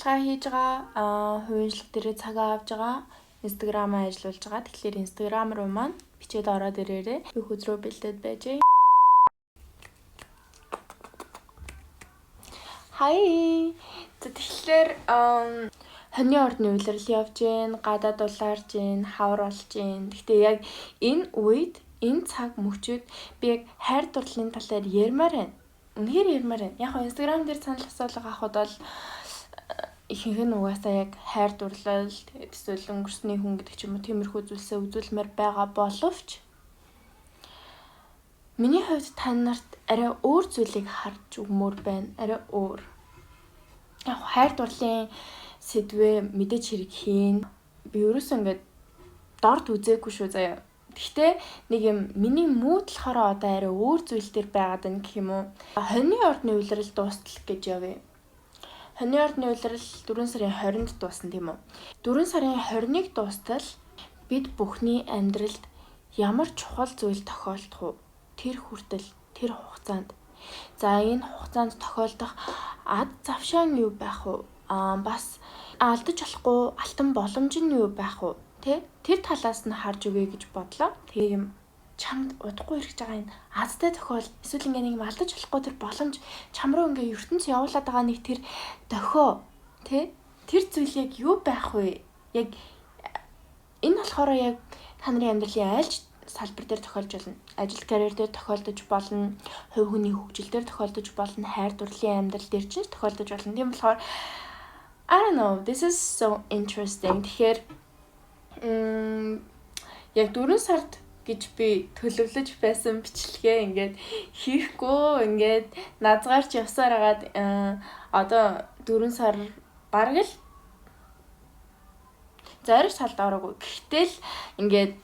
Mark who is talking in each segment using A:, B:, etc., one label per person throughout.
A: ажиллагаа хийж байгаа. Хувийн уншлага дээрээ цагаа авч байгаа. Instagram-аа ажиллуулж байгаа. Тэгэхээр Instagram руу маань бичээд ороод ирээрэй. Би хөзрөө бэлдээд байжээ. Hi. За, тэгэхээр хоньны ордны улирал явж гин, гадаад улаарж гин, хавар болж гин. Гэхдээ яг энэ үед, энэ цаг мөчид би яг хайр дурлалын талаар ярмаар байна. Үнэхээр ярмаар байна. Яг Instagram дээр санал асуулга авахад бол ихэнх нь угаасаа яг хайр дурлал, тэгээд эсвэл өнгөрсний хүн гэдэг ч юм уу, тиймэрхүү зүйлсээ үзүүлмээр байгаа боловч миний хувьд та нарт арай өөр зүйлийг харж өгмөр байна. Арай өөр. Яг хайр дурлалын сэдвээ мэдээж хэрэг хийн. Би ерөөсөө ингээд дорд үзээгүй шүү заяа. Гэхдээ нэг юм миний mood болохоор одоо арай өөр зүйл дээр байгаад байна гэх юм уу. Хоньны ордны улирал дуустал гэж явъя. Хоньны ордны улирал 4 сарын 20-нд дуусна, тийм үү? 4 сарын 21 дуустал бид бүхний амьдралд ямар чухал зүйл тохиолдох вэ? Тэр хүртэл, тэр хугацаанд. За, энэ хугацаанд тохиолдох ад завшаан юу байх вэ? Бас алдаж болохгүй алтан боломж нь юу байх вэ? Тэ? Тэр талаас нь харж өгье гэж бодлоо. Тэгээ юм чамд удахгүй ирэх байгаа энэ азтай тохиол эсвэл ингээ нэг юм алдаж болохгүй тэр боломж, чам руу ингээ ертөнц явуулаад байгаа нэг тэр дохио, тэ, тэр зүйл яг юу байх вэ? Яг энэ болохоор яг та нарын амьдралын айлч салбар дээр тохиолж болно. Ажил карьер дээр тохиолдож болно. Хувь хүний хөгжил дээр тохиолдож болно. Хайр дурлалын амьдрал дээр ч тохиолдож болно. Тийм болохоор I don't know, this is so interesting. Тэгэхээр яг 4 сард гэж би төлөвлөж байсан бичлэгээ ингээд хийхгүй ингээд назгаарч явсаар хагаад одоо 4 сар бараг л зориг салд ороогүй. Гэхдээ л ингээд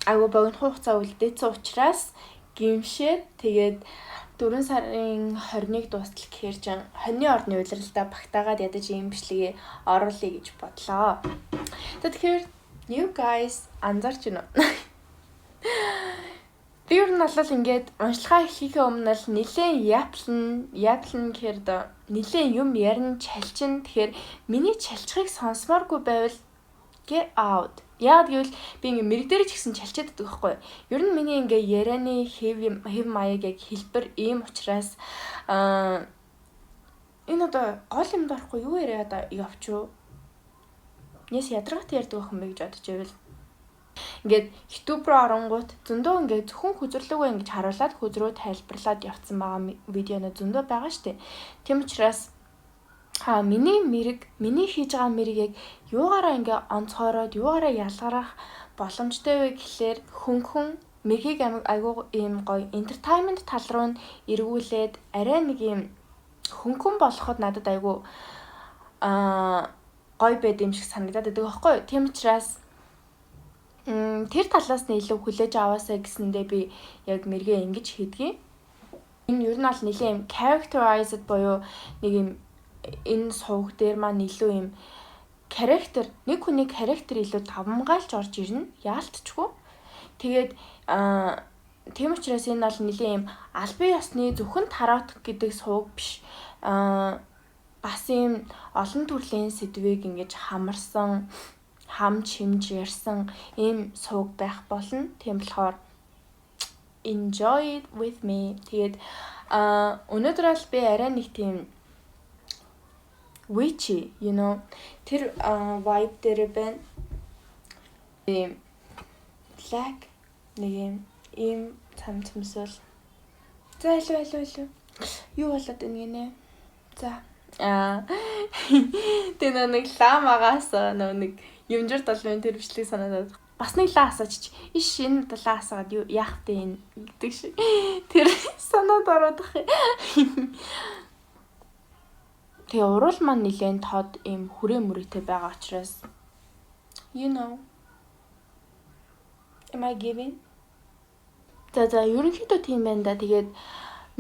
A: айгу богино хугацаа үлдээсэн учраас гимшээд, тэгээд 4 сарын 21 дуустал гэхээр чинь хоньны ордны улиралдаа багтаагаад ядаж ийм бичлэгээ оруулъя гэж бодлоо. Тэгэхээр you guys анзаарч байна уу? Би ер нь бол ингээд уншлагаа эхлэхээ өмнө л нилээн яплан яплан гэхээр нилээн юм ярина, чалчин. Тэгэхээр миний чалчхыг сонсомооргүй байвал get out. Яагаад гэвэл би ингээ мэрэг дээр ч гэсэн чалчаад байдаг байхгүй. Ер нь миний ингээ ярианы хэв хэв маяг яг хэлбэр ийм учраас энэ одоо гол юмд орохгүй юу яриад явчих. Нэс ядаргаатай ярьдаг байх юм бэ гэж бодож байвал ингээд YouTube руу оронгууд зөндөө ингээд зөвхөн хөзөрлөгөө ингэж харуулад, хөзрөө тайлбарлаад явцсан байгаа видеонууд зөндөө байгаа штэ. Тийм учраас миний мэрэг, миний хийж байгаа мэрэг яг юугаараа ингээ онцгойроод, юугаараа ялгарах боломжтой вэ гэхлээр хөнгөн мэргийг айгуу ийм гоё entertainment тал руу нь эргүүлээд арай нэг ийм хөнгөн болоход надад айгуу гоё байд юм шиг санагдаад байдаг байхгүй юу. Тийм учраас тэр талаас нь илүү хүлээж аваасай гэсэндээ би яг мэргээ ингэж хийдгийг. Энэ ер нь бол нэлээд юм characterized буюу нэг юм энэ сувг дээр маань илүү юм характер, нэг хүний характер илүү давамгайлж орж ирнэ. Яалтчгүй. Тэгээд тийм учраас энэ бол нэлээд юм албан ёсны зөвхөн тарот гэдэг сувг биш. Бас ийм олон төрлийн сэдвийг ингэж хамарсан, хам чимж ярьсан ийм сувг байх болно. Тийм болохоор enjoy it with me. Тэгээд өнөөдөр бол би арай нэг тийм witchy, тэр vibe дээр байна. Ийм black нэг юм ийм цам цамсвал. За, илүү илүү илүү. Юу болоод байна гинэ? За. Тэгээ нөө нэг ламагаас нөө нэг юмжир долын тэр бичлэг санаад бас нэг лаа асаач, иш энэ лаа асаагаад юу яах вэ энэ гэдэг шиг тэр санаад ороод ах юм. Тэгээ уруул маань нэлээд тод ийм хүрээ мөрөөтэй байгаа учраас am I giving? За, ерөнхийдөө тийм байна да. Тэгээд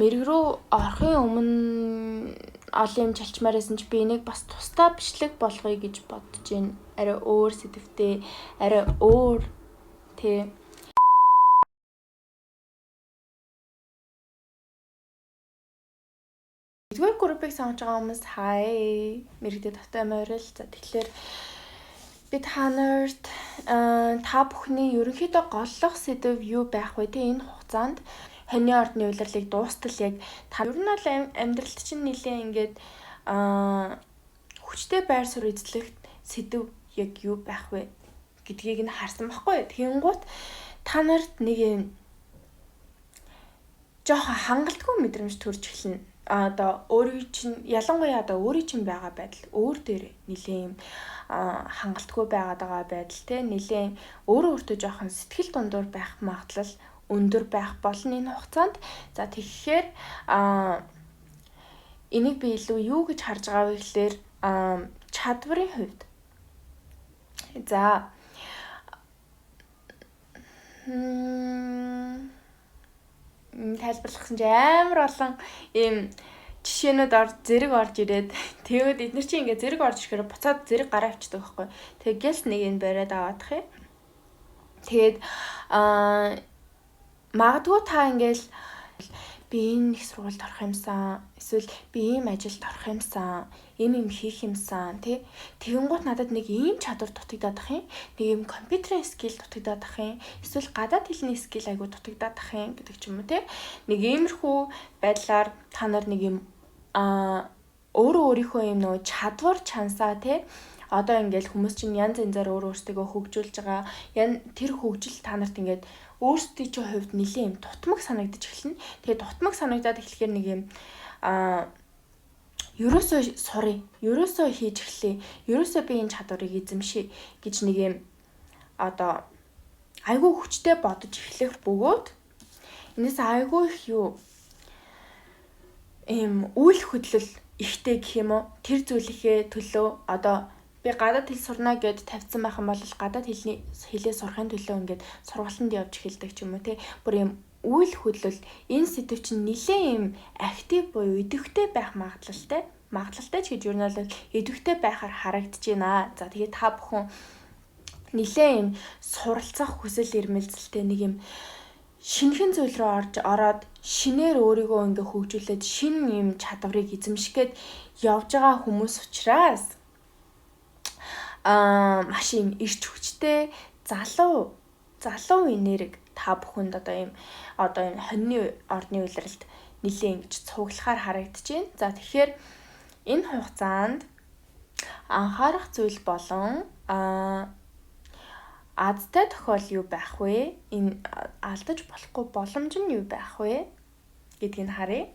A: мэрэг рүү орохын өмнө олон юм чалчмаар байсан чи би энийг бас тусдаа бичлэг болгоё гэж бодож байна. Арай өөр сэдвтэй, арай өөр тий. Нэгдүгээр группийг сонгож байгаа хүмүүс хай, мэрэгдээ тавтай морил. За, тэгэхээр би та нарт та бүхний ерөнхийдөө голлох сэдэв юу байх вэ те энэ хугацаанд, хонины ордны улирлыг дуустал яг та ер нь бол амьдралд чинь нэлээ ингээд хүчтэй байр суурь эзлэх сэдэв яг юу байх вэ гэдгийг нь харсан байхгүй. Тэгэнгუთ та нарт нэг юм жоохон хангалтгүй мэдрэмж төрж эхэлнэ. Одоо өөрийн чинь, ялангуяа одоо өөрийн чинь байгаа байдал өөр дээр нэлээ юм хангалтгүй байгаад байгаа байдал те, нэлээ өөрөө өөртөө жоохон сэтгэл дундуур байх магадлал өндөр байх болно энэ хугацаанд. За, тэгэхээр энийг би илүү юу гэж харж байгаа вэ гэхлээр чадварын хувьд. За, тайлбарлах гэсэн чи амар олон ийм жишээнүүд ор зэрэг орж ирээд, тэгээд эдгээр чинь ингээ зэрэг орж ирэхээр буцаад зэрэг гараа авчдаг байхгүй. Тэгээд гялс нэг нь бариад аваадах юм. Тэгээд магадгүй та ингээл би энэ их сургуульд орох юмсан, эсвэл би ийм ажилд орох юмсан, ийм юм хийх юмсан тий. Тэгэнгუთ надад нэг ийм чадвар дутагдаад ах юм. Нэг ийм компьютерийн skill дутагдаад ах юм. Эсвэл гадаад хэлний skill айгу дутагдаад ах юм гэдэг ч юм уу тий. Нэг иймэрхүү байдлаар та нар нэг юм өөрөө өөрийнхөө юм нөгөө чадвар чансаа тий, одоо ингээл хүмүүс чинь янз янзаар өөр өөртөө хөгжүүлж байгаа. Ян тэр хөгжил та нарт ингээд өөрсдийн чинь хувьд нэлээд юм дутмаг санагдаж эхэлнэ. Тэгээ дутмаг санагдаад эхлэхээр нэг юм ерөөсөө сурыг, ерөөсөө хийж эхлэе. Ерөөсөө би энэ чадварыг эзэмшье гэж нэг юм одоо айгүй хүчтэй бодож эхлэх бөгөөд энэс айгүй их юу ийм үйл хөдлөл ихтэй гэх юм уу, тэр зүйлийнхээ төлөө одоо би гадаад хэл сурна гэд тавьсан байх юм бол гадаад хэлний хэлээ сурахын төлөө ингээд сургалтанд явж эхэлдэг ч юм уу те. Бүр юм үйл хөдлөл, энэ сэдэв чинь нэлээ юм active буюу идэвхтэй байх магадлалтай, магадлалтай ч гэж юу нь бол идэвхтэй байхаар харагдаж байна. За, тэгээд та бүхэн нэлээ юм суралцах хүсэл эрмэлзэлтэй, нэг юм шинэхэн зүйл рүү орж ороод шинээр өөрийгөө ингээ хөгжүүлээд шинэ юм чадварыг эзэмших гээд явж байгаа хүмүүс учраас маш юм эрч хүчтэй залуу залуу энерги та бүхэнд одоо юм одоо энэ хонины ордны улиралд нэлээ ингэж цуглахаар харагдаж байна. За, тэгэхээр энэ хугацаанд анхаарах зүйл болон азтай тохиол юу байх вэ? Энэ алдаж болохгүй боломж нь юу байх вэ гэдгийг харъя.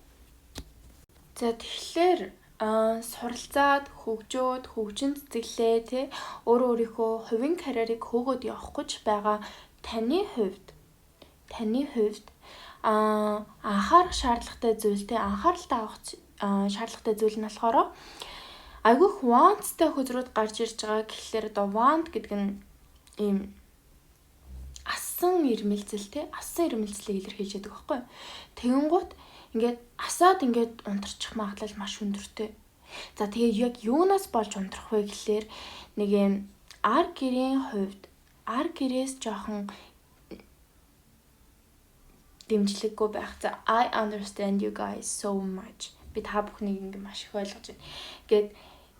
A: За, тэгэхээр суралцаад, хөгжөөд, хөгжин цэцэглээ тий, өөрөө өөрийнхөө хувийн карьерийг хөөгөөд явах гэж байгаа таны хувьд анхаарах шаардлагатай зүйл те, анхааралтай авах шаардлагатай зүйл нь болохоор айгүй их wands тай хөзрүүд гарч ирж байгаа гэхлээр одоо wand гэдэг нь ийм асан ирмэлзэл те, асан ирмэлзлийг илэрхийлж байдаг байхгүй. Тэгэнгუთ ингээд асаад ингээд унтарчих магадлал маш өндөртэй. За, тэгээ яг юунаас болж унтрах вэ гэхлээр нэг юм ар гэрийн хувьд, ар гэрээс жоохон дэмжлэггүй байх. За, I understand you guys so much. Би та бүхнийг ингээ маш их ойлгож байна. Ингээд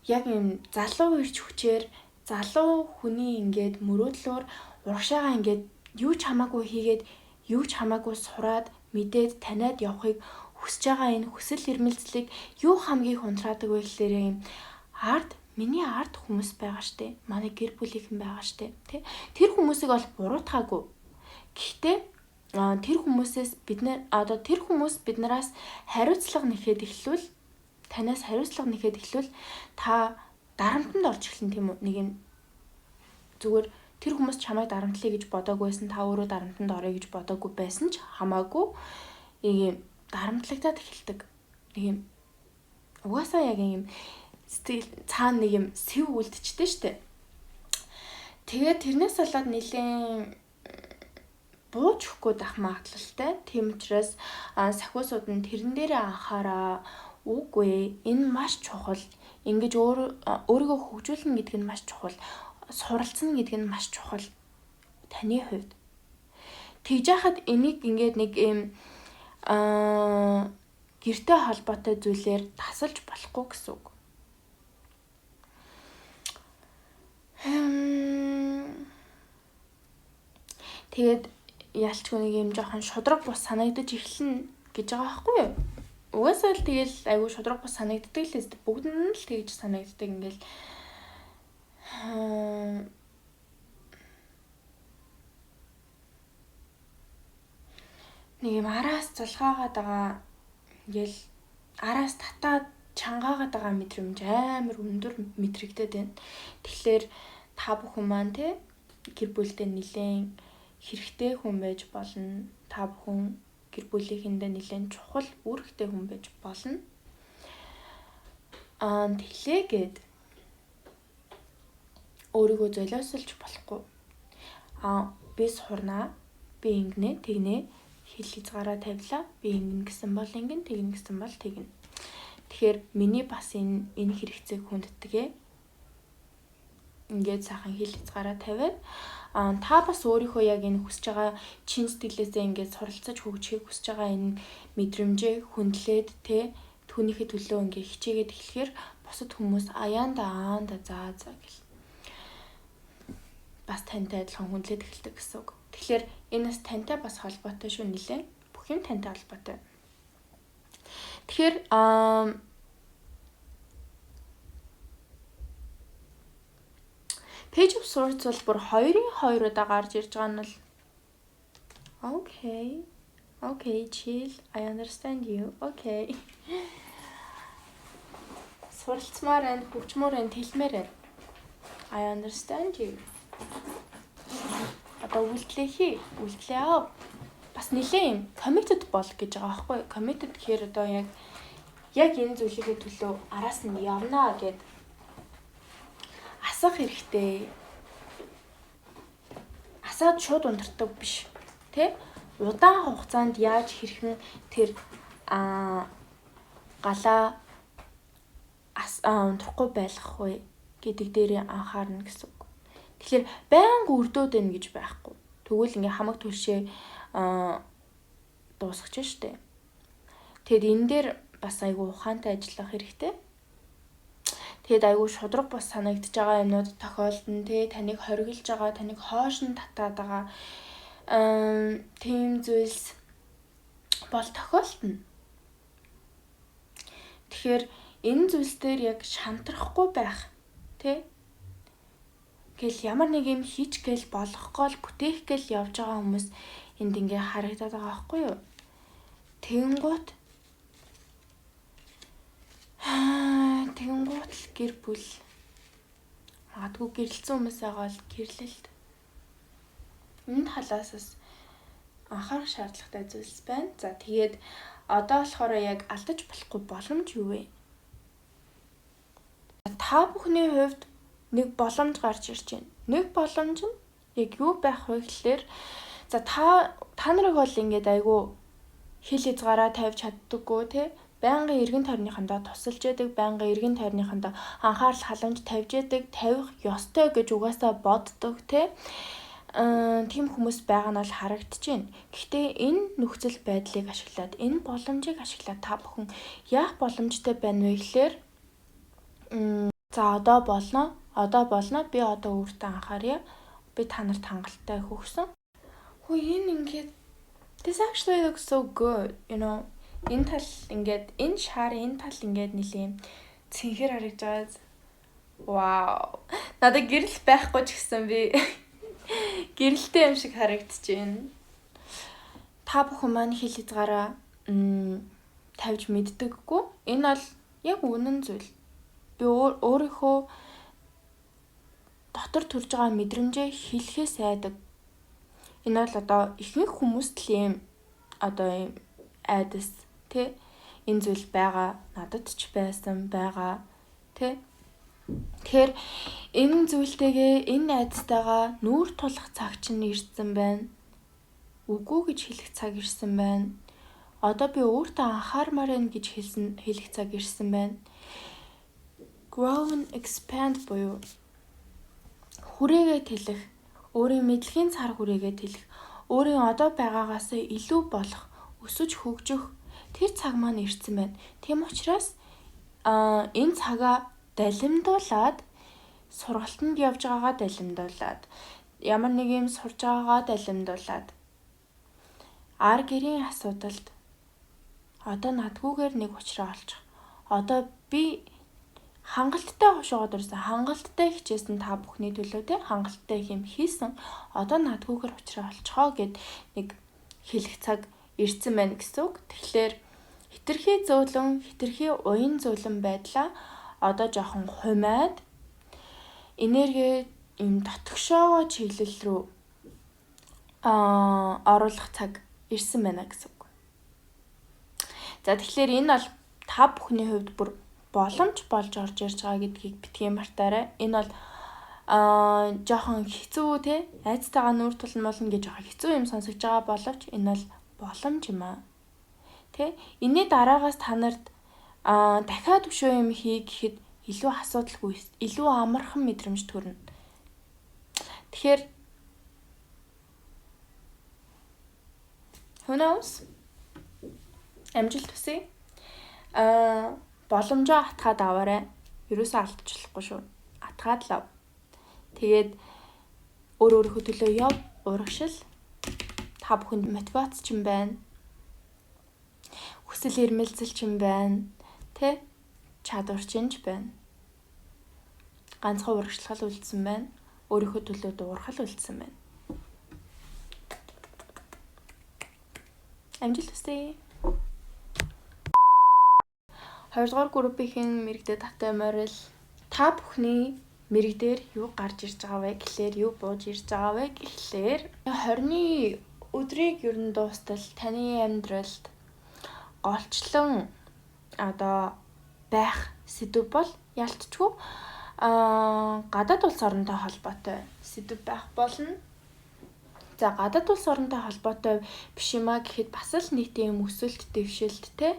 A: яг юм залуу ирч хүчээр, залуу хүний ингээд мөрөөдлөөр урагшаага ингээд юу ч хамаагүй хийгээд, юу ч хамаагүй сураад, мэдээд, таниад явахыг хүсэж байгаа энэ хүсэл эрмэлзлийг юу хамгийн их унтраадаг вэ гэхлээр юм ард, миний ард хүмүүс байгаа штэ. Манай гэр бүлийнхэн байгаа штэ. Тэ? Тэр хүмүүсийг бол буруутгаагүй. Гэхдээ тэр хүмүүсээс бид нар одоо тэр хүмүүс биднээс хариуцлага нэхэд эхлвэл, танаас хариуцлага нэхэд эхлвэл та дарамтанд орж эхэлнэ, тийм үү? Нэг юм зүгээр тэр хүмүүс чамайг дарамтлая гэж бодоогүй байсан, та өөрөө дарамтанд орё гэж бодоогүй байсан ч хамаагүй нэг юм дарамтлагдаад эхэлдэг. Нэг юм угаасаа яг юм сэтгэл цаана нэг юм сэв үлдчихдэг штэ. Тэгээд тэрнээс болоод нэлээд бууж өгөхгүй байх магадлалтай. Тийм учраас сахиусууд нь тэрэн дээрээ анхаараа. Үгүй, энэ маш чухал. Ингэж өөрийгөө хөгжүүлнэ гэдэг нь маш чухал. Суралцна гэдэг нь маш чухал. Таны хувьд. Тэгж яхад энийг ингээд нэг юм гэртэй холбоотой зүйлээр тасалж болохгүй гэсэн үг. Тэгээд ялчгүй нэг юм жоохон шудраг бус санагдаж эхэлнэ гэж байгаа байхгүй юу? Угаасаа л тэгэл айгүй шудраг бус санагддаг л эст бүгд нь л тэгж санагддаг ингээл нэг юм араас зулгаагаад байгаа ингээл араас татаад чангаагаад байгаа мэдрэмж амар өндөр мэдрэгдээд байна. Тэгэхээр та бүхэн маань те гэр бүлдээ нэлээд хэрэгтэй хүн байж болно. Та бүхэн гэр бүлийнхэндээ нэлээд чухал үүрэгтэй хүн байж болно. Тэглээгээд өөрийгөө золиослж болохгүй. Би сурнаа, би ингэнэ, тэгнэ, хэл хязгаараа тавилаа. Би ингэнэ гэсэн бол ингэнэ, тэгнэ гэсэн бол тэгнэ. Тэгэхээр миний бас энэ хэрэгцээг хүндэтгэ. Ингээд сайхан хэл хязгаараа тавиад та бас өөрийнхөө яг энэ хүсэж байгаа чин сэтгэлээсээ ингээд суралцаж хөгжихийг хүсэж байгаа энэ мэдрэмжээ хүндлээд те түүнийхээ төлөө ингээд хичээгээд эхлэхээр бусад хүмүүс аяанда аанда заа заа гэл бас тантай адилхан хүндлээд эхэлдэг гэсэн үг. Тэгэхээр энэ бас тантай бас холбоотой шүү нэлээ. Бүх юм тантай холбоотой. Тэгэхээр Page of Swords бол бүр 2-ын 2 удаа гарч ирж байгаа нь бол Okay. Okay, chill. I understand you. Okay. Суралцмаар байна, хөгжмөр байна, тэлмээр байна. I understand you. Одоо үйлдэлээ хий, үйлдэлээ ав. Бас нэлээ юм committed бол гэж байгаа байхгүй. Committed гэхээр одоо яг энэ зүйлийнхээ төлөө араас нь явнаа гэд асах хэрэгтэй. Асаад шууд унтардаг биш. Тэ? Удаан хугацаанд яаж хэрхэн тэр галаа унтрахгүй байлгах вэ гэдэг дээр анхаарна гэсэн үг. Тэгэхээр байнга өрдөөд байна гэж байхгүй. Тэгвэл ингээ хамаг түлшээ дуусгах чинь штэ. Тэгэд энэ дээр бас айгүй ухаантай ажиллах хэрэгтэй. Тэгэд айгүй шудраг бус санагдаж байгаа юмнууд тохиолдно те, таныг хориглож байгаа, таныг хоош нь татаад байгаа тийм зүйлс бол тохиолдно. Тэгэхээр энэ зүйлс дээр яг шантрахгүй байх те. Гэл ямар нэг юм хийч гээл болох гол бүтээх гээл явж байгаа хүмүүс энд ингээ харагдаад байгаа байхгүй юу? Тэгэнгუут л гэр бүл магадгүй гэрэлцэн хүмүүс байгаа бол гэрлэлт энэ талаас бас анхаарах шаардлагатай зүйлс байна. За тэгээд одоо болохоор яг алдаж болохгүй боломж юу вэ? Та бүхний хувьд нэг боломж гарч ирж байна. Нэг боломж нь яг юу байх вэ гэхлээр за та нарыг бол ингээд айгүй хил хязгаараа тавьж чаддаггүй те, байнгын эргэн тойрныхандаа тусалж яадаг, байнгын эргэн тойрныхандаа анхаарал халамж тавьж яадаг, тавих ёстой гэж угаасаа боддог те. Тийм хүмүүс байгаа нь бол харагдаж байна. Гэхдээ энэ нөхцөл байдлыг ашиглаад, энэ боломжийг ашиглаад та бүхэн яах боломжтой байна вэ гэхлээр за одоо болно. Би одоо өөртөө анхаарья. Би та нарт хангалттай хөгсөн. Хөө энэ ингээд this actually looks so good, you know. Энэ тал ингээд энэ шар энэ тал ингээд нэлээн цэнхэр харагдаж байгаа. Вау. Надад гэрэл байхгүй ч гэсэн би гэрэлтэй юм шиг харагдаж байна. Та бүхэн маань хил хязгаараа тавьж мэддэггүй. Энэ бол яг үнэн зүйл. Би өөрийнхөө дотор төрж байгаа мэдрэмжээ хэлэхээс айдаг. Энэ бол одоо ихэнх хүмүүст л ийм одоо ийм айдас тэ энэ зүйл байгаа. Надад ч байсан байгаа тэ. Тэгэхээр энэ зүйлтэйгээ энэ айдастайгаа нүүр тулах цаг чинь ирсэн байна. Үгүй гэж хэлэх цаг ирсэн байна. Одоо би өөртөө анхаармаар байна гэж хэлэх цаг ирсэн байна. Grow and expand буюу хүрээгээ тэлэх, өөрийн мэдлэгийн цар хүрээгээ тэлэх, өөрийн одоо байгаагаас илүү болох, өсөж хөгжих. Тэр цаг маань ирсэн байна. Тийм учраас энэ цагаа далимдуулаад, сургалтанд явж байгаагаа далимдуулаад, ямар нэг юм сурж байгаагаа далимдуулаад, ар гэрийн асуудалд одоо надгүйгээр нэг учраа олчих. Одоо би хангалттай хошоогоод ирсэн, хангалттай хичээсэн, та бүхний төлөө те хангалттай их юм хийсэн. Одоо надгүйгээр учраа олчихоо гэд нэг хэлэх цаг ирсэн байна гэсэн үг. Тэгэхээр хитрхи зөөлөн, хитрхи уян зөөлөн байдлаа одоо жоохон хумаад энерги юм дотгошоогоо чиглэл рүү оруулах цаг ирсэн байна гэсэн үг. За, тэгэхээр энэ бол та бүхний хувьд бүр боломж болж орж ирж байгаа гэдгийг битгий мартаарай. Энэ бол жоохон хэцүү те, айцтайгаа нүүр тулна болно гэж жоохон хэцүү юм сонсогдож байгаа боловч энэ бол боломж юм аа. Тэ? Энэний дараагаас та нарт дахиад өшөө юм хий гэхэд илүү асуудалгүй, илүү амархан мэдрэмж төрнө. Тэгэхээр who knows? Амжилт хүсье. Боломжоо атгаад аваарай. Ерөөсөө алдчихлахгүй шүү. Атгаад л ав. Тэгээд өөр өөрийнхөө төлөө яв, урагшил. Та бүхэнд мотивац ч юм байна. Хүсэл эрмэлзэл ч юм байна. Тэ? Чадвар чинь ч байна. Ганцхан урагшлах үлдсэн байна. Өөрийнхөө төлөө дуурхал үлдсэн байна. Амжилт хүсье. 2 дугаар группийн мэрэгдээ тавтай морил. Та бүхний мэрэг дээр юу гарч ирж байгаа вэ гэхлээр, юу бууж ирж байгаа вэ гэхлээр 20-ны өдрийг ер нь дуустал таны амьдралд голчлон одоо байх сэдэв бол ялтчгүй гадаад улс оронтой холбоотой сэдэв байх болно. За, гадаад улс оронтой холбоотой биш юм а гэхэд бас л нэг тийм өсөлт дэвшилт те,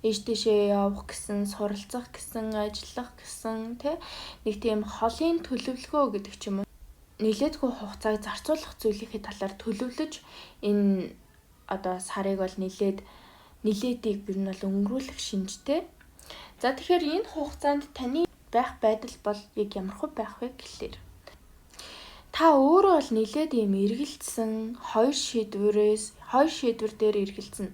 A: ээж тийшээ явах гэсэн, суралцах гэсэн, ажиллах гэсэн те, нэг тийм холын төлөвлөгөө гэдэг ч юм уу. Нилээдгүй хугацааг зарцуулах зүйлийнхээ талаар төлөвлөж энэ одоо сарыг бол нилээдийг ер нь бол өнгөрүүлэх шинжтэй. За, тэгэхээр энэ хугацаанд таны байх байдал бол яг ямархуу байх вэ гэхлээр та өөрөө бол нилээд ийм эргэлдсэн, хоёр шийдвэрээс, хоёр шийдвэр дээр эргэлзэн.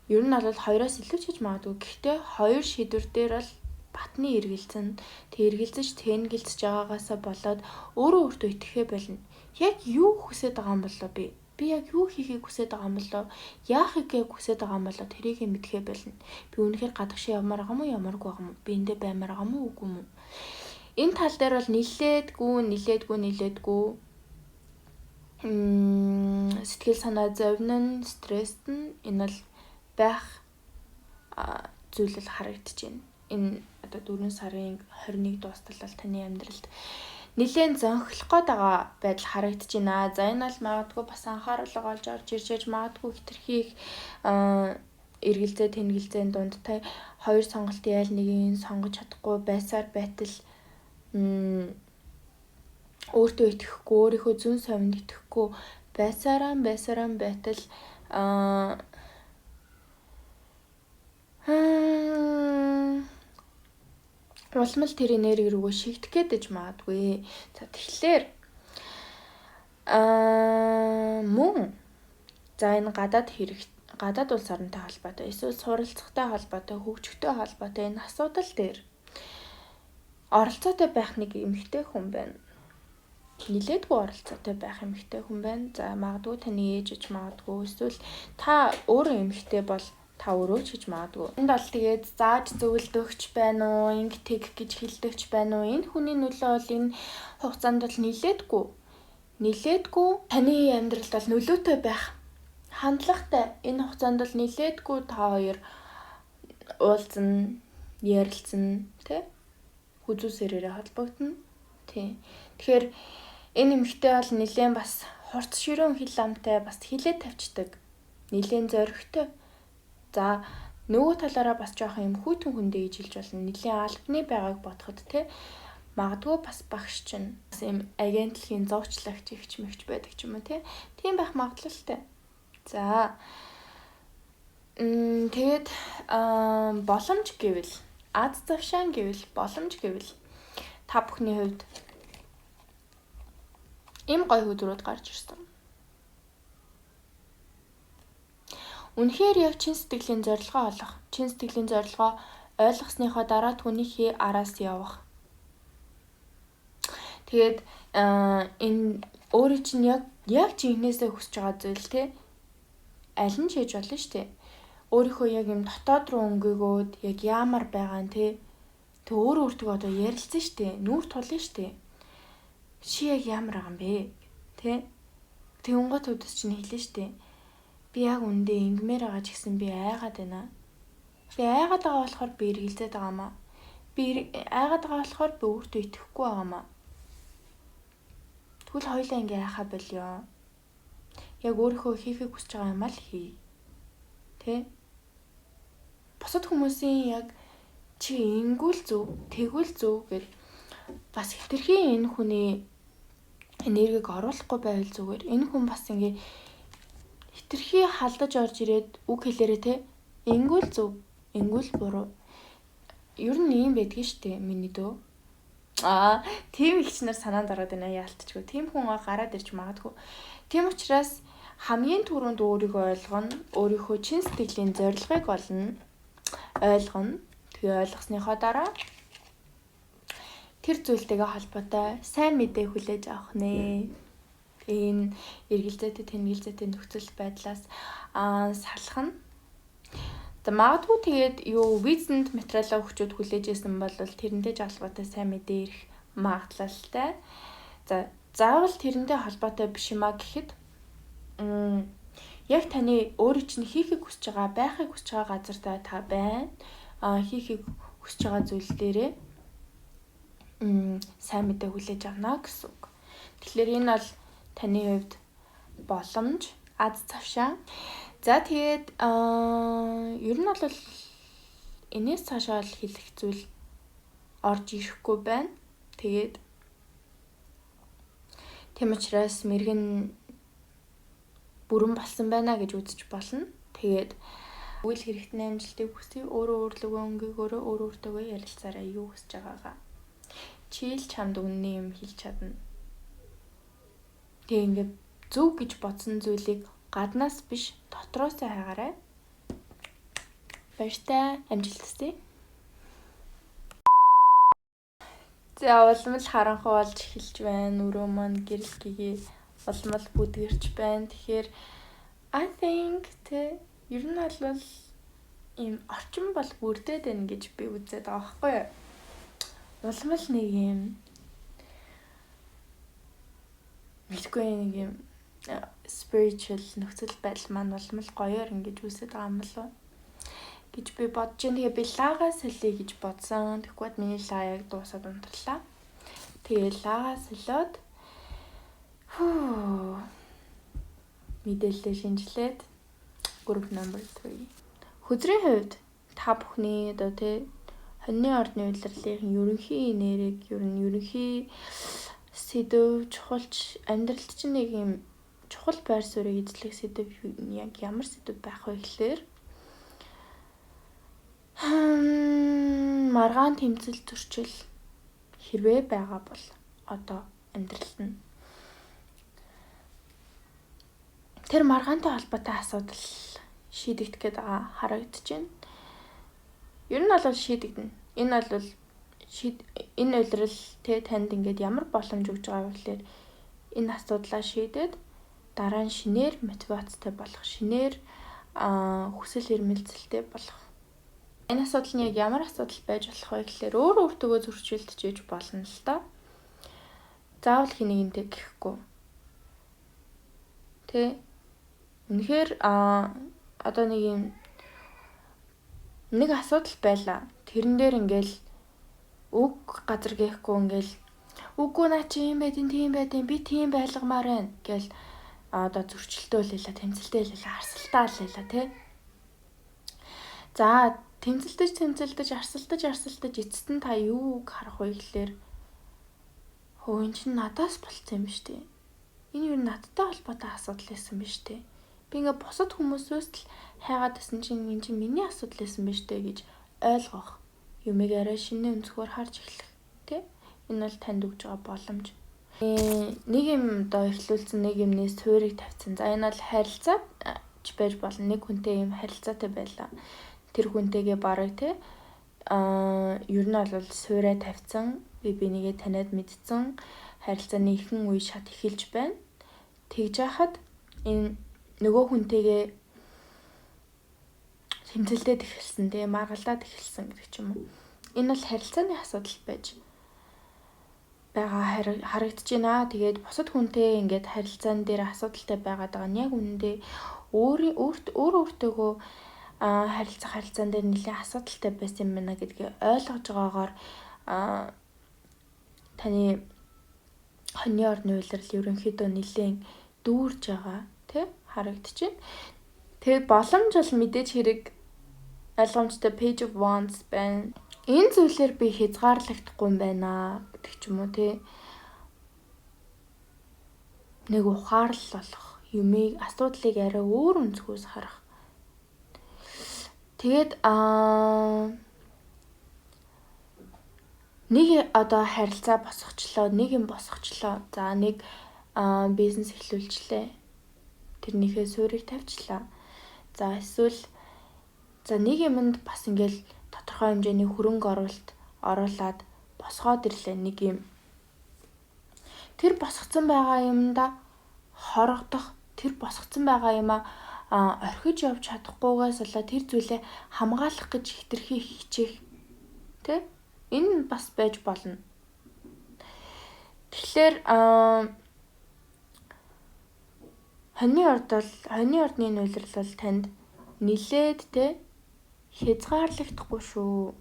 A: Ер нь бол хоёроос илүү ч гэж магадгүй. Гэхдээ хоёр шийдвэр дээр бол батны эргэлзэн. Тэг эргэлзэж тэнгэлзэж байгаагаасаа болоод өөрөө өөртөө итгэхээ болно. Яг юу хүсэж байгаа юм болоо би? Би яг юу хийхийг хүсэж байгаа юм болоо? Яахыг яг хүсэж байгаа юм болоо? Тэрийг мэдэхээ болно. Би үнэхээр гадагшаа явмаар байгаа юм уу, ямааргүй байгаа юм уу? Би эндээ баймаар байгаа юм уу, үгүй юм уу? Энэ тал дээр бол нилээдгүй, нилээдгүй, нилээдгүй сэтгэл санаа зовнон, стресст нь энэ бол байх зүйл л харагдаж байна. Энэ одоо 4 сарын 21 дуустал бол таны амьдралд нэлээд зөнхлөх гээд байгаа байдал харагдаж байна. За, энэ бол магадгүй бас анхааруулга олж орж ирж яж магадгүй, хэтэрхий их эргэлзээ тэнгэлзээний дунд та хоёр сонголтын аль нэгийг сонгож чадахгүй байсаар байтал, өөртөө итгэхгүй, өөрийнхөө зүйн совинд итгэхгүй байсараа байтал улам л тэр энерги рүүгээ шигдэх гээд иж магадгүй. За, тэгэхээр мөн за энэ гадаад хэрэг, гадаад улс оронтой холбоотой, эсвэл суралцахтай холбоотой, хөгжихтэй холбоотой энэ асуудал дээр оролцоотой байх нэг эмэгтэй хүн байна. Нилээдгүй оролцоотой байх эмэгтэй хүн байна. За, магадгүй таны ээж гэж магадгүй, эсвэл та өөрөө эмэгтэй бол та өөрөө ч гэж магадгүй. Энд бол тэгээд зааж зөвлөдөгч байна уу, инг тэг гэж хэлдэгч байна уу? Энэ хүний нөлөө бол энэ хугацаанд бол нилээдгүй. Нилээдгүй таны амьдралд бол нөлөөтэй байх хандлагатай. Энэ хугацаанд бол нилээдгүй та хоёр уулзна, ярилцсан, тэ? Хүзүүсэрээрээ холбогдно. Тий. Тэгэхээр энэ эмэгтэй бол нилээн бас хурц ширүүн хил амтай, бас хилээ тавьчихдаг. Нилээн зоригтой. За, нөгөө талаараа бас жоохон юм хүйтэн хүндээ ижил болно. Нилээн албаны байгааг бодоход те, магадгүй бас багш чинь бас юм агентлагийн зуучлагч, эгч мэгч байдаг ч юм уу те. Тийм байх магадлалтай. За, Тэгээд боломж гэвэл аз завшаан гэвэл боломж гэвэл та бүхний хувьд ийм гоё хөдрүүд гарч ирсэн. Үнэхээр яг чин сэтгэлийн зорилгоо олох, чин сэтгэлийн зорилгоо ойлгосныхоо дараа түүнийхээ араас явах. Тэгээд энэ өөрийн чинь яг жинхнээсээ хүсэж байгаа зүйл те аль нь ч хийж болно шүү дээ. Өөрийнхөө яг юм дотоод руу өнгөгөөд яг яамар байгаа нь те. Тэг өөрөө өөртөө одоо ярилцсан шүү дээ. Нүүр тулна шүү дээ. Чи яг ямар байгаа юм бэ? Тэ? Тэгэнгүүт өдөс чинь хэлнэ шүү дээ. Би яг үндэ ингэмээр байгаа ч гэсэн би айгаад байна. Би айгаад байгаа болохоор би эргэлзээд байгаа маа. Би айгаад байгаа болохоор би өөртөө итгэхгүй байгаа маа. Тэгвэл хоёулаа ингээ айхаа болио. Яг өөрийнхөө хийхийг хүсэж байгаа юм аа л хий. Тэ? Бусад хүмүүсийн яг чи ингүүл зөв, тэгвэл зөв гэд бас хэтэрхий энэ хүний энергийг оруулахгүй байвал зүгээр. Энэ хүн бас ингээ хэтэрхий халдаж орж ирээд үг хэлээрээ те ингүүл зөв, ингүүл буруу. Ер нь ийм байдгийн штэ миний дөө. Аа, тийм ихч нар санаанд ороод байна яалтчгүй. Тийм хүн гараад ирж магадгүй. Тийм учраас хамгийн түрүүнд өөрийгөө ойлгоно, өөрийнхөө чин сэтгэлийн зорилгыг олно, ойлгоно. Тэгээ ойлгосныхоо дараа тэр зүйлтэйгээ холбоотой сайн мэдээ хүлээж авах нэ. Энэ эргэлзээтэй тэнгэлзээтэй нөхцөл байдлаас салах нь. За магадгүй тэгээд юу визэнд материалаа өгчөөд хүлээж исэн бол тэрнтэй ч холбоотой сайн мэдээ ирэх магадлалтай. За заавал тэрнтэй холбоотой биш юм а гэхэд яг таны өөрийн чинь хийхийг хүсэж байгаа, байхыг хүсэж байгаа газартаа та байна. Хийхийг хүсэж байгаа зүйл дээрээ сайн мэдээ хүлээж авна гэсэн үг. Тэгэхээр энэ бол таны хувьд боломж, аз завшаан. За тэгээд ер нь бол энэс цаашаа л хэлэх зүйл орж ирэхгүй байна. Тэгээд тийм учраас мэрэгэн бүрэн болсон байна гэж үзэж болно. Тэгээд үйл хэрэгтний амжилтыг хүсье. Өөрөө өөрлөгөө өнгөгөөрөө өөр өөртөөгөө ярилцаарай. Юу хүсэж байгаагаа. Чи л чамд үнний юм хэлж чадна. Тэгээ ингээд зөв гэж бодсон зүйлийг гаднаас биш дотроос хайгаарай. Баяртай, амжилт хүсье. За улам л харанхуй болж эхэлж байна. Өрөө маань гэрэл гэгээ улам л бүдгэрч байна. Тэгэхээр I think тэ ер нь бол ийм орчин бол бүрдээд байна гэж би үзээд байгаа байхгүй юу? Улам л нэг юм мэдгүй нэг юм spiritual нөхцөл байдал маань улам л гоёор ингэж үүсээд байгаа юм болов гэж би бодож байна. Тэгээ би лаагаа солиё гэж бодсон. Тэгэхгүй миний лаа яг дуусаад унтарлаа. Тэгээ лаагаа солиод мэдээлэлээ шинжилээд group number 3. Хөзрийн хувьд та бүхний одоо тий хоньны ордны улирлын ерөнхий нэрийг ер нь ерөнхий сэдв чухалч амьдралд чинь нэг юм чухал байр суурийг эзлэх сэдв яг ямар сэдв байх вэ гэхлээр маргаан тэмцэл зөрчил хэрвээ байгаа бол одоо амьдралд нь тэр маргаантай холбоотой асуудал шийдэгдэх гээд байгаа харагдаж байна. Ер нь бол шийдэгдэнэ. Энэ бол энэ улирал тэ танд ингээд ямар боломж өгж байгаа вэ гэхлээр энэ асуудлаа шийдээд дараа нь шинээр мотивацтай болох, шинээр хүсэл эрмэлзэлтэй болох. Энэ асуудал нь яг ямар асуудал байж болох вэ гэхлээр өөрөө өөртөөгөө зөрчилдөж болно л доо. Заавал хин нэгэнтэй гэхгүй. Тэ? Үнэхээр одоо нэг юм нэг асуудал байлаа. Тэрэн дээр ингээл үг газар гээхгүй ингээл үгүй наа чи юм байдин тийм байдин би тийм байлгамаар байна гэл одоо зөрчилдөөлээ, тэмцэлдээлээ, арсалтаалаа тий. За тэмцэлдэж арсалтаж эцэст нь та юуг харах вэ гэхлээр хөө эн чинь надаас болцсон юм биш үү? Энэ юу надтай холбоотой асуудал байсан биш үү? Би ингээ бусад хүмүүсээс л Хайгаад байсан чинь энэ чинь миний асуудал байсан байж тээ гэж ойлгох. Юмыг арай шинэ өнцгөр харж эхлэх. Тэ? Энэ бол танд өгж байгаа боломж. Нэг юм одоо эхлүүлсэн, нэг юмнээс суурийг тавьсан. За, энэ бол харилцаа ч байж болно. Нэг хүнтэй юм харилцаатай байлаа. Тэр хүнтэйгээ бараг те ер нь бол суурай тавьсан, би бинийгээ таниад мэдсэн, харилцааны ихэнх үе шат эхэлж байна. Тэгж яхад энэ нөгөө хүнтэйгээ тэмцэлдээд эхэлсэн, тэгээ маргалдаад эхэлсэн гэдэг ч юм уу. Энэ бол харилцааны асуудал байж байгаа харагдаж байна. Тэгээд бусад хүнтэй ингээд харилцаан дээр асуудалтай байгаад байгаа нь яг үнэндээ өөрийн өөрт өөр өөртөөгөө харилцах харилцаан дээр нэлээд асуудалтай байсан юм байна гэдгийг ойлгож байгаагаар таны хоньны орны улирал ерөнхийдөө нэлээд дүүрж байгаа тий харагдаж байна. Тэгээд боломж бол мэдээж хэрэг ойлгомжтой Page of Wands байна. Энэ зүйлээр би хязгаарлагдахгүй юм байна гэдэг ч юм уу тий. Нэг ухаарлал болох юмыг, асуудлыг арай өөр өнцгөөс харах. Тэгээд нэг одоо харилцаа босгочлоо, нэг юм босгочлоо. За, нэг бизнес эхлүүлчлээ. Тэрнийхээ суурийг тавьчлаа. За, эсвэл за нэг юмд бас ингээл тодорхой хэмжээний хөрөнгө оруулалт оруулаад босгоод ирлээ нэг юм. Тэр босгоцсон байгаа юмда хорогдох, тэр босгоцсон байгаа юмаа орхиж явж чадахгүйгээс болоод тэр зүйлээ хамгаалах гэж хэтэрхий хичээх тэ энэ бас байж болно. Тэгэхээр хоньны орд бол, хоньны ордны улирал бол танд нилээд те хязгаарлагдахгүй шүү.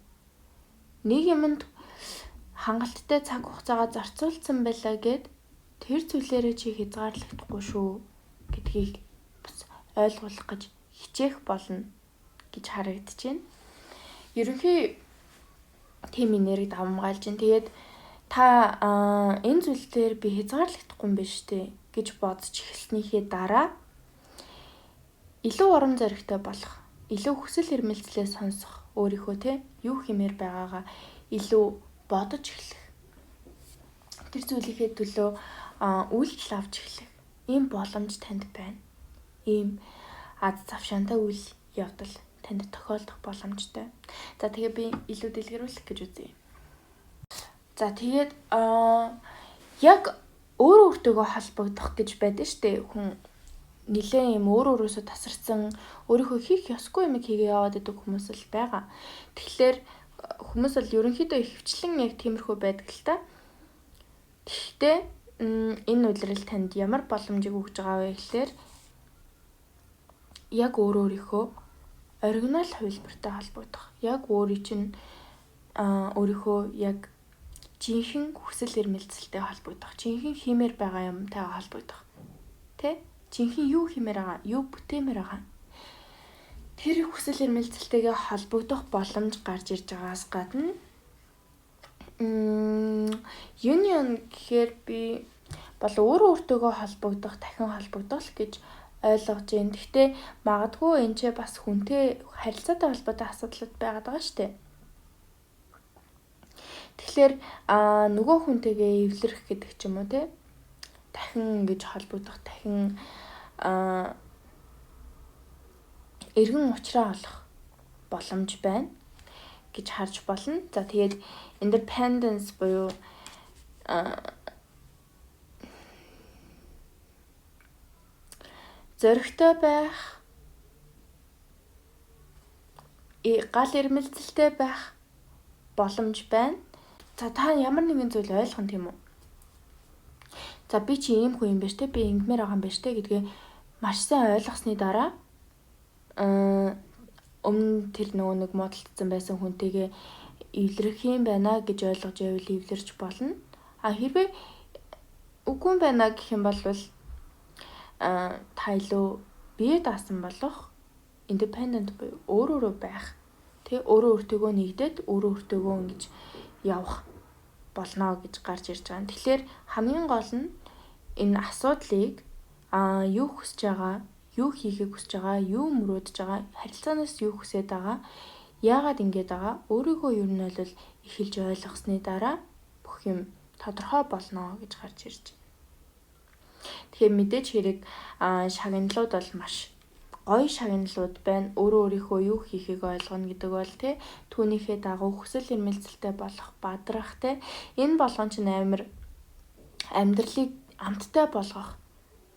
A: Нэг юмд хангалттай цаг хугацаагаа зарцуулсан байлаа гэд тэр зүйлээрээ чи хязгаарлагдахгүй шүү гэдгийг бас ойлгуулах гэж хичээх болно гэж харагдаж байна. Ерөнхий тийм энерги давамгайлж байна. Тэгээд та энэ зүйл дээр би хязгаарлагдахгүй юм биш үү гэж бодож эхэлснийхээ дараа илүү урам зоригтой болох, илүү хүсэл эрмэлзлээ сонсох, өөрийнхөө те юу хиймээр байгаагаа илүү бодож эхлэх. Тэр зүйлийнхээ төлөө үйлдэл авч эхлэх ийм боломж танд байна. Ийм аз завшаантай үйл явдал танд тохиолдох боломжтой. За, тэгээ би илүү дэлгэрүүлэх гэж үзье. За, тэгээд яг өөр өөртөөгөө холбогдох гэж байдаг штэ, хүн нилээн юм өөр өөрөөсөө тасарсан, өөрийнхөө хийх ёсгүй юмыг хийгээ яваад байдаг хүмүүс л байгаа. Тэгэхээр хүмүүс бол ерөнхийдөө ихэвчлэн яг тиймэрхүү байдаг л та. Тэгэхдээ энэ улирал танд ямар боломжийг өгж байгаа вэ гэхээр яг өөр өөрийнхөө оригинал хувилбартай холбогдох. Яг өөрийн чинь өөрийнхөө яг жинхэнэ хүсэл эрмэлзэлтэй холбогдох, жинхэнэ хиймээр байгаа юмтайгаа холбогдох. Тэ? Жинхэнэ юу хиймээр байгаа, юу бүтээмээр байгаа. Тэр хүсэл эрмэлзэлтэйгээ холбогдох боломж гарч ирж байгаас гадна union гэхээр би бол өөрөө өөртөөгөө холбогдох, дахин холбогдох л гэж ойлгож байна. Гэхдээ магадгүй энэ ч бас хүнтэй харилцаатай холбоотой асуудлууд байгаад байгаа шүү дээ. Тэгэхээр нөгөө хүнтэйгээ эвлэрэх гэдэг ч юм уу те, дахин ингэж холбогдох, дахин эргэн уучраа олох боломж байна гэж харж болно. За, тэгээд independence буюу зоригтой байх, гал эрмэлзэлтэй байх боломж байна. За, та ямар нэгэн зүйл ойлгоно тийм үү? За, би чи ийм хүн юм байна те, би ингэмээр байгаа юм байна те гэдгээ маш сайн ойлгосны дараа өмнө тэр нөгөө нэг муудалцсан байсан хүнтэйгээ эвлэрэх юм байна гэж ойлгож байвал эвлэрч болно. А хэрвээ үгүй юм байна гэх юм бол та илүү бие даасан болох, independent буюу өөр өөрөө байх, тэ, өөрөө өөртөөгөө нэгдээд өөрөө өөртөөгөө ингэж явах болно гэж гарч ирж байгаа. Тэгэхээр хамгийн гол нь энэ асуудлыг юу хүсэж байгаа, Юу хийхийг хүсэж байгаа, юу мөрөөдөж байгаа, харилцаанаас юу хүсээд байгаа, яагаад ингэж байгаа, өөрийгөө ер нь бол эхэлж ойлгосны дараа бүх юм тодорхой болно гэж гарч ирж байна. Тэгэхээр мэдээж хэрэг шагналууд бол маш гоё шагналууд байна. Өөрөө өөрийнхөө юу хийхийг ойлгоно гэдэг бол тий түүнийхээ дагуу хүсэл эрмэлзэлтэй болох, бадрах тий энэ болгон чинь амар амьдралыг амттай болгох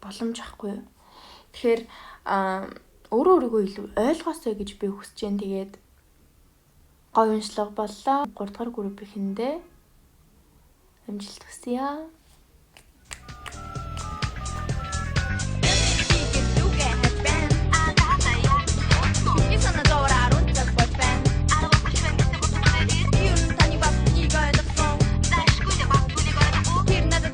A: боломж ахгүй юу. Тэгэхээр өөрөө өөрийгөө илүү ойлгоосой гэж би хүсэж байна. Тэгээд гоё уншлага боллоо. 3 дугаар группийнхэндээ амжилт хүсье.